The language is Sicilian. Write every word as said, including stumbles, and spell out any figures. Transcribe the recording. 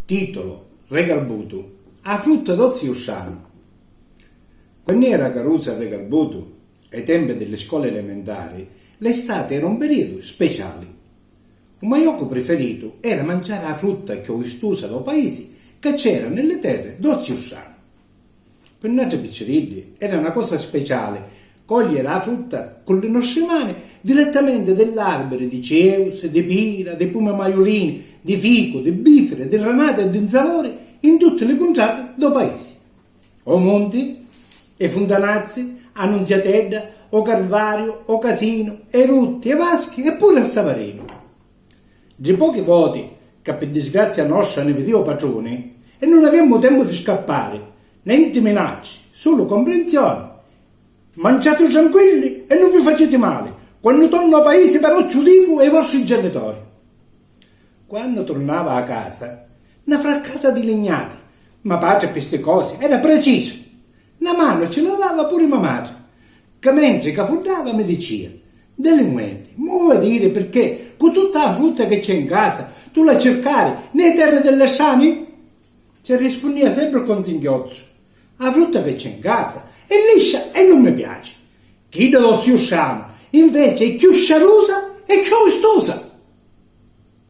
Titolo: Regarbutu, a frutta do ziu Scianu. Quannu era carusa a Regarbutu, ai tempi di li scoli elementari, l'estate era un periodu speciali. U me jocu priferitu era manciari a frutta cchiù vistusa do paisi ca c'era ni li terri do ziu Scianu. Pi nuatri picciriddi era na cosa speciali cogliere a frutta cu li nostri mani direttamenti di l'arbiri di ceusi, di pira, di pumi maiulini, di ficu, di bifiri, di ranati e di nzavori in tutti li cuntrati do paisi. O munti, e funtanazzi, a nunziatedda, o carvariu, o casinu, e rutti, e vaschi e puru a savarinu. Ddi pochi voti ca pi disgrazia nostra ni vidìa u patruni e nun aviammu tempu di scappari, nenti minacci, sulu comprensioni. Manciati tranquilli e nun vi faciti mali, quannu tornu o paisi però ci u dicu e i vostri genitori. Quannu turnava a casa, na fraccata di lignati, ma patri pi sti cosi era precisu. Na manu ci la dava puru ma matri, ca mentri ca fuddava mi dicia: Delinquenti, mu vuoi diri pirchè cu tutta a frutta che c'è in casa tu la circari nei terri dell'estranei? Ci rispunnia sempri con singhiozzu: A frutta che c'è in casa è liscia e non mi piace. Chidda do ziu Scianu, invece, è cchiù sciarusa e cchiù vistusa.